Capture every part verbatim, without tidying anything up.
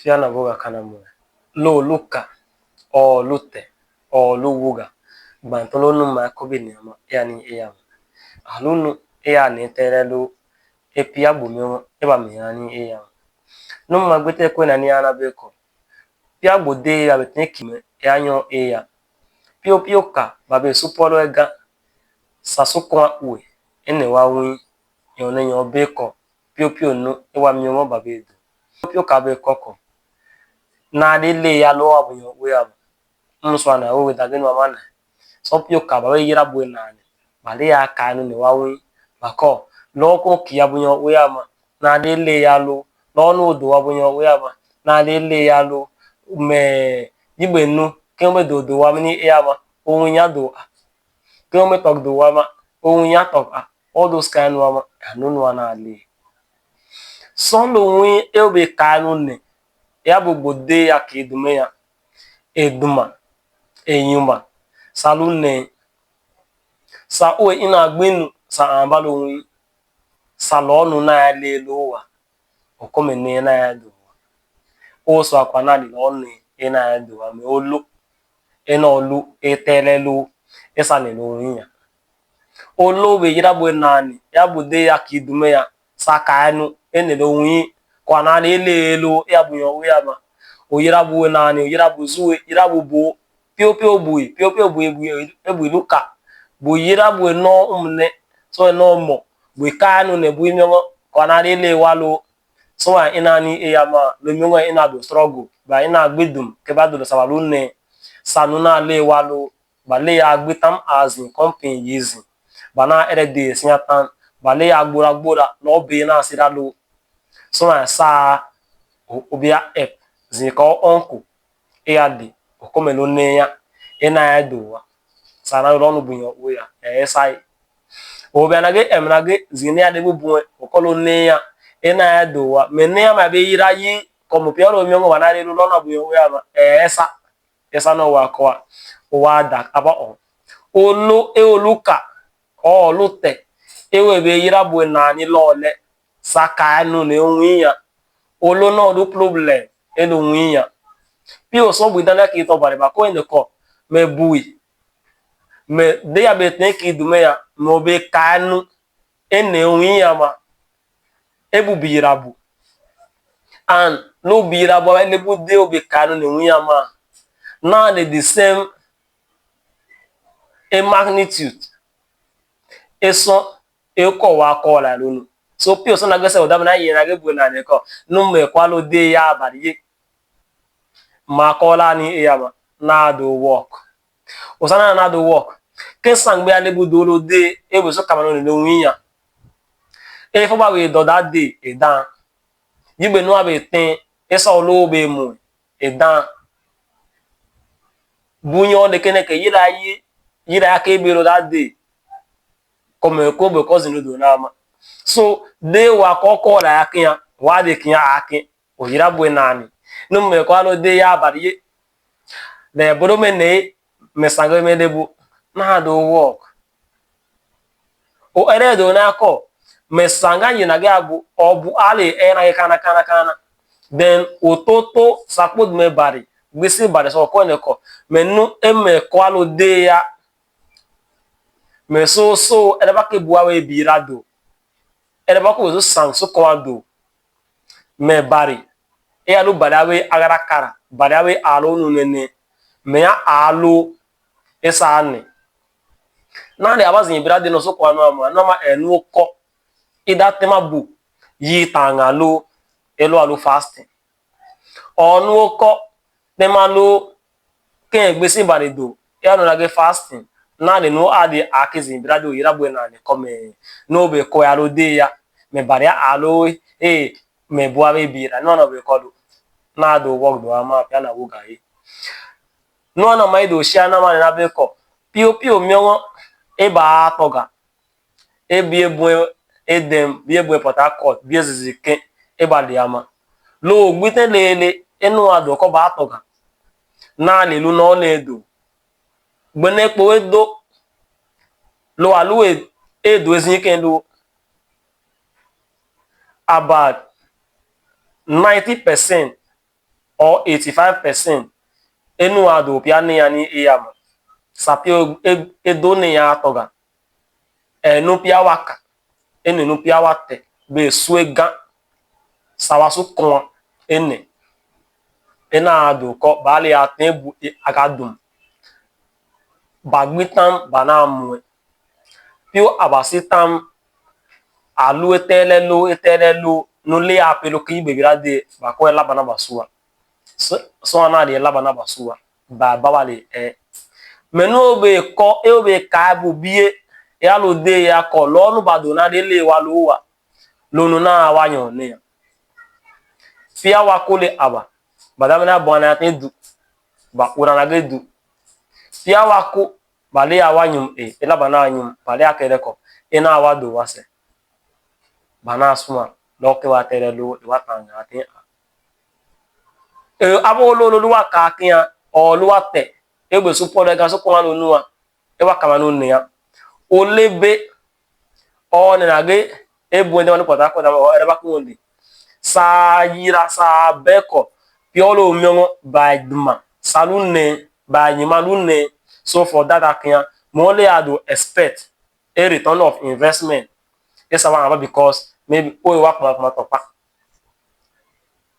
Pya na wuga ka na mue. Lo lu ka, or lu te, or lu wuga, gban tɔn lo nu maa kobe ne ama, e a ni e ama. A lu nu e a ne tere lo e pya gbo mi e ba mi a ni e ama. Nu maa gbe te ko na ni ana be ko. Pya gbo de ya be te ki me e a nyo e ya. Pio pio ka ba be su polo e ga. Sa su kwa ue e ne wa wi. Nyo ne nyo be ko. Pio pio nu e wa mi mo ba be du. Pio pio ka be ko ko. Na de le ya lo a bu nyo we a. M sua na o we da ge nu ama na. So pio ka ba we yira bu e na ni. Ba le ya ka nu ne wa wi. Ba ko. Lo ko ki a bu nyo we ama. Na de le ya lo. Lo nu do wa bu nyo we ama. Na de le ya lo. Me yi be nu. Ke me do do wa mi ni e ama. O wi nya do a. Ke me tok do wa ma. O wi nya tok a. All those kind wa ma. A nu nu a na le. So lo wi e o be ka nu ne. E a bu gbo de ya ki du me ya. E duma. E yuma. Sa lu ne. Sa o e ina gbi nu. Sa amba lo wi. Sa lo nu na ya le lo wa. O ko me ne na ya do wa. O so a kwa na le lo ne e na ya do wa. Me o lu. E na o lu. E tere lu. E sa ne lo wi ya. O lo be yira bu e na ni, ya bu de ya ki du me ya, sa ka nu, e ne lo wi, kwa na le le lo, ya bu yo we ya ma. O yira bu e na ni, o yira bu zu e, yira bu bu, pio pio bu e, pio pio bu e, bu e, e bu lu ka, bu yira bu e no um ne, so e no mo, bu ka nu ne bu mi ngo, kwa na le le wa lo, so a ina ni e ya ma, lo mi ngo ina do struggle, ba ina gbi dum, ke ba do sa ba lu ne, sa nu na le wa lo, ba le ya gbi tam a zin company yi zin. Ba na ere de si a tan. Ba le ya gbora gbora, no be na si da lo. So na sa o, o bia ep. Zin ko onku. E ya de. O ko me lo ne ya. E na ya do wa. Sa na lo nu bu yo we ya. E sa e. O bia na ge em na ge zin ne ya de bu bu e. O ko lo ne ya. E na ya do wa. Me ne ya ma be yira yi. Ko mo pia lo mi ngo wa na de lo na bu yo we ya ma. E sa. E sa no wa ko a, o wa da aba o. O lo e o lu ka, o lu te, e we be yira bu e na ni lo le, sa ka nu ne wi ya. O lo no du problem, e du wi ya. Pi o so bu da na ki to bare ba ko e ne ko, me bui. Me de ya be te ki du me ya, mo be ka nu, e ne wi ya ma. E bu bira bu. And lo bira bu, e le bu de o be ka nu ne wi ya ma. Na de the same e magnitude. E so, e ko wa ko la lo nu. So pi o so na ge se o da na ye na ge bu na ne ko. Nu me kwa lo de ya ba ye. Ma ko la ni e ya ma. Na do work. O sa na na do work. Ke sang be a le bu do lo de, e bu so ka ma no ne lo wi ya. E fo ba we do da de, e dan. Yi be nu a be ten, e sa o lo be mu, e dan. Bu nyo de kene ke yira yi, yira ya ke be lo da de. Ko me ko be ko zin lo do na ma. So, de wa ko ko la ya ke ya, wa de ke ya a ke. O yira bu e na ni. Nu me ko a lo de ya ba ye. De bo do me ne, me sang me de bu. Na do work. O ere do na ko. Me sang a ye na ge a bu. O bu a le e na ge kana, kana, kana. Then o to to sa kpo me bari. Gbisi bari so ko ne ko. Me nu e me ko a lo de ya. Me so so, ere ba ke bu a we bira do. Ere ba ko so sang so ko a do. Me bari. E a lu bari a we agara kara. Bari a we a lo nu ne ne. Me a a lo e sa ne. Na de a ba zin bira de no so ko a no ama. No ama e nu o ko. I da te ma bu. Yi tanga lo. E lo a lo fasting. O nu o ko, te ma lo, ke gbisi bari do, e a no na ge fasting, na de nu a de a ke zin bira de o yira bu e na ne ko me, no be ko ya lo de ya, me bari a lo, e, me bu a be bira, no no be ko do, na do work do ama pia na wo ga e. No na ma e do shia na ma ne na be ko, pio pio mi o, e ba to ga, e bie bue e dem, bie bue Port Harcourt, bie zizi ken, e ba le ama. Lo gbi te lele, e nu a do ko ba to ga. Na le lu no le do. Gbe ne kpo e do. Lo a lu e, e do e zin ken do. About ninety percent or eighty-five percent, é nu a doo pya nee a ni é ama, sa pya é, é doo nee a tɔga. Ɛɛ, nu pya wa ka, é ne nu pya wa tɛ, bee su é gan, sa wa su kɔn a é ne. É naa doo kɔ, ba le a tɛɛn bu é a ga dum. Ba gbi tam, ba naa muɛ. Pio a ba si tam, a lu é tɛɛlɛ loo, é tɛɛlɛ loo, nu le a pe lo kii bebira dee, ba kɔ é la ba na ba su a. Sɔ, sɔ a naa le é la ba na ba su a, ba, ba wa le ɛ. Mɛ nu o bee kɔ, é o bee kaa bu bie, é a lo dee ya kɔ, lɔɔ nu ba doo na de le wa lo wa. Lo nu naa wa nyɔ ne a. Pia wa ko le aba, ba da mɛ na bɔ na te du, ba ura na ge du. Pia wa ko, ba le a wa nyum e, é la ba na nyum, ba le a kɛrɛ kɔ, é na wa do wa sɛ. Ba na suma, lɔ ke wa tɛrɛ lo, le wa tanga te a. E, abo lo, lo, lo wa ka ke a, ɔ lo wa tɛ, é be su pɔ le ga so ko lo nu a. É wa kama nu ne a. O le be, ɔ ne na ge, é bu de wa nu kɔta kɔta, ɔ, ɛrɛ ba ku de. Sa yira, sa bɛ kɔ, pio lo miɔngɔ, ba duma, sa lu ne, ba nyima lu ne, so for that a ke a, mo le a do expect a return of investment. É sa wa aba because, maybe, o wa kuma kuma tɔkpa.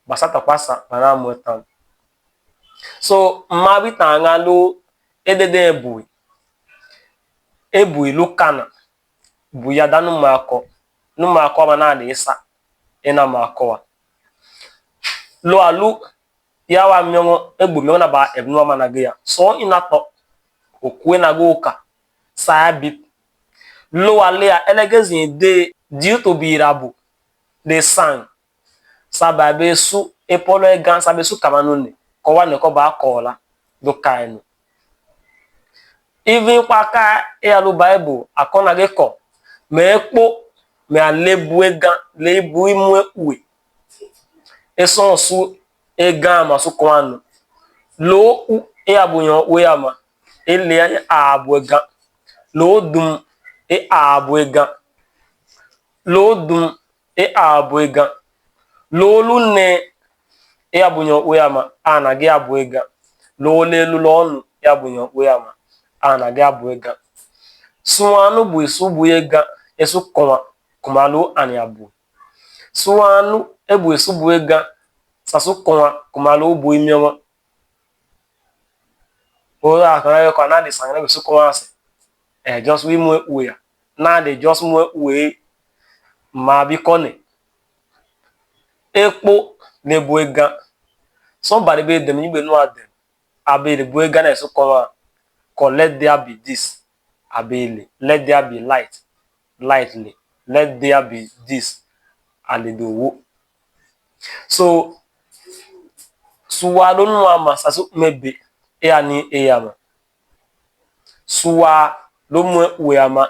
Ba sa tɔkpa sa, ba na muɛ tam. So, mma bi tanga lo, é de de bui. É bui lu kana. Bui a da nu ma kɔ. Nu ma kɔ ma na de sa. É na ma kɔ a. Lo a lu, ya wa miɔngɔ, é gbu miɔngɔ na ba ɛb nu a ma na ge a. So, i na tɔ. O kue na go ka. Sa a bip. Lo a le a, ɛlɛ ge zin de, due to bira bu. De sang. Sa ba be su, é pɔlɔ é gan, sa be su kama nu ne, kɔ wa ne kɔ ba kɔ la, do ka nu. Even kpa ka é a lu Bible, a kɔ na ge kɔ, mɛ é kpo, mɛ a le bu é gan, le bu i mu é ue. É sɔn su, é gan ma su kɔ anu. Lo u, é a bu nyɔ u é a ma, é le a bu é gan. Lo dum, é a bu é gan. Lo dum, é a bu é gan. Lo lu ne, é a bu nyɔ u é a ma, a na ge a bu é gan. Lo le lu lɔ nu, é a bu nyɔ u é a ma, a na ge a bu é gan. Sua nu bu su bu é gan, é su kɔma, kɔma lo ani a bu. Sua nu, é bu su bu é gan, sa su kɔma, kɔma lo bu i miɔma. O a kana yo ka na de sangre be su kɔma se. Eh, just we mu ue ya. Na de just mu ue ma bi kɔ ne. Ekpo ne bu é gan. Somebody be dem ni be nu a dem. A be de bu é gan ne su kɔma. Kɔ let there be this. A be le. Let there be light. Light le. Let there be this. A le do wo. So, sua lo nu a ma sa su me be. É a ni é a ma. Sua lo mu é ue a ma.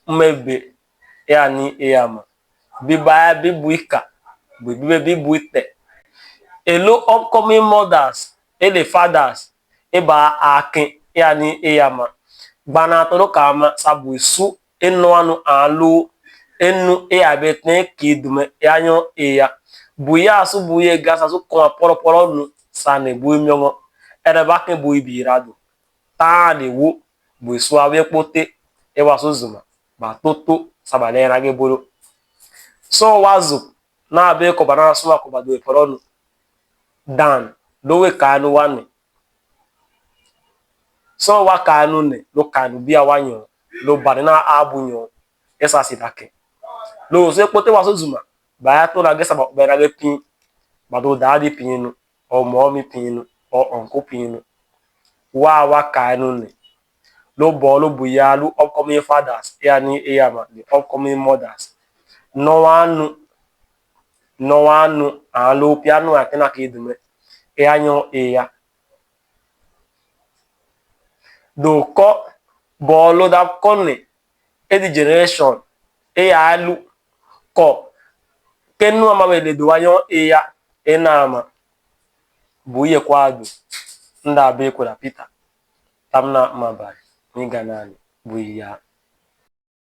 Me be. É a ni é a ma. Bi ba bi bu i ka. Bi bi be bi bu i te. E lo upcoming mothers. E le fathers. É ba a ken, é a ni é a ma. Gba na tɔ lo ka ma sa bu i su, é nɔ a nu a lo, é nu é a be ten ki du me, é a nyɔ é a. Bu ya su bu ye ga sa su kɔn a pɔrɔ pɔrɔ nu, sa ne bu i miɔngɔ. Ɛrɛ ba ken bu i bira do. Taa de wo, bu i su a we kpo te, é wa su zuma, ba to to, sa ba le na ge bolo. So wa zu, na be kɔ ba na su wa kɔ ba do e pɔrɔ nu. Dan, lo we ka nu wa ne. Sɔ wa ka nu ne, lo ka nu bia wa nyɔ, lo ba ne na a bu nyɔ, é sa si da ke. Lo so kpo te wa so zuma, ba ya to na ge sa ba, ba na ge pin, ba do da di pin nu, or mɔmi pin nu, or uncle pin nu. Wa wa ka nu ne. Lo bɔ lo bu ya lo upcoming fathers, é a ni é a ma, the upcoming mothers. No wa nu, no wa nu, a lo pia nu a te na ki du me, é a nyɔ é a. Do kɔ, bɔ lo da kɔ ne, é di generation, é a lu, kɔ, ke nu a ma be le do wa nyɔ é a, é na ma. Bu ye kwa du, nda be ko da Peter, tam na ma ba, ni ga na ni, bu ya,